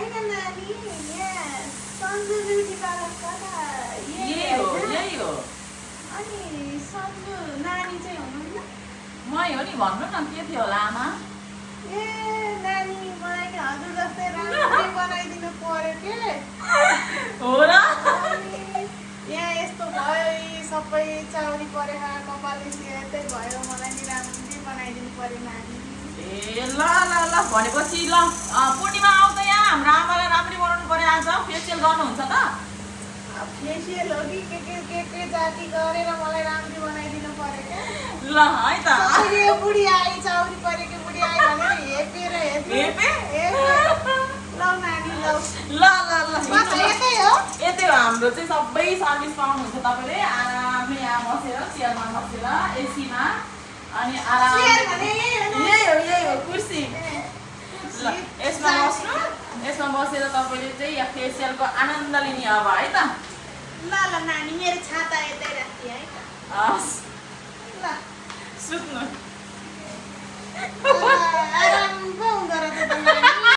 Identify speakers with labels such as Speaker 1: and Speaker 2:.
Speaker 1: होइन नानी यहाँ सन्जु ब्युटी पार्लर कता
Speaker 2: यही हो
Speaker 1: अनि सन्जु नानी चाहिँ हुनुहुन्न
Speaker 2: मै हो नि भन्नु न के थियो होला आमा
Speaker 1: ए नानी मलाई नि हजुर जस्तै राम्रो बनाइदिनु पर्यो के
Speaker 2: हो र
Speaker 1: यहाँ यस्तो भयो सबै चाउरी परेर कपाल यस्तै भयो मलाई नि राम्ररी बनाइदिनु पर्यो नानी
Speaker 2: ए ल ल ल भनेपछि ल पूर्णिमा आउँदा यहाँ हाम्रो आमालाई राम्ररी बनाउनु पर्यो आज फेसियल गर्नुहुन्छ त
Speaker 1: फेसियल हो कि के जाति गरेर मलाई राम्ररी बनाइदिनु पर्यो क्या
Speaker 2: ल है त
Speaker 1: यो बुढी आई चाउरी परेको बुढी आई भनेर हेपेर लौ नानी लौ
Speaker 2: ल
Speaker 1: यतै हो
Speaker 2: यतै हो हाम्रो चाहिँ सबै सर्भिस पाउनुहुन्छ तपाईँले आरामले यहाँ बसेर चेयरमा बसेर एसीमा अनि आरामले यही हो कुर्सी ल यसमा बस्नु यसमा बसेर तपाईँले चाहिँ यहाँ फेसियलको आनन्द लिने अब है त
Speaker 1: ल नानी मेरो छाता यतै राखिए है त
Speaker 2: हस्
Speaker 1: ल
Speaker 2: सुत्नु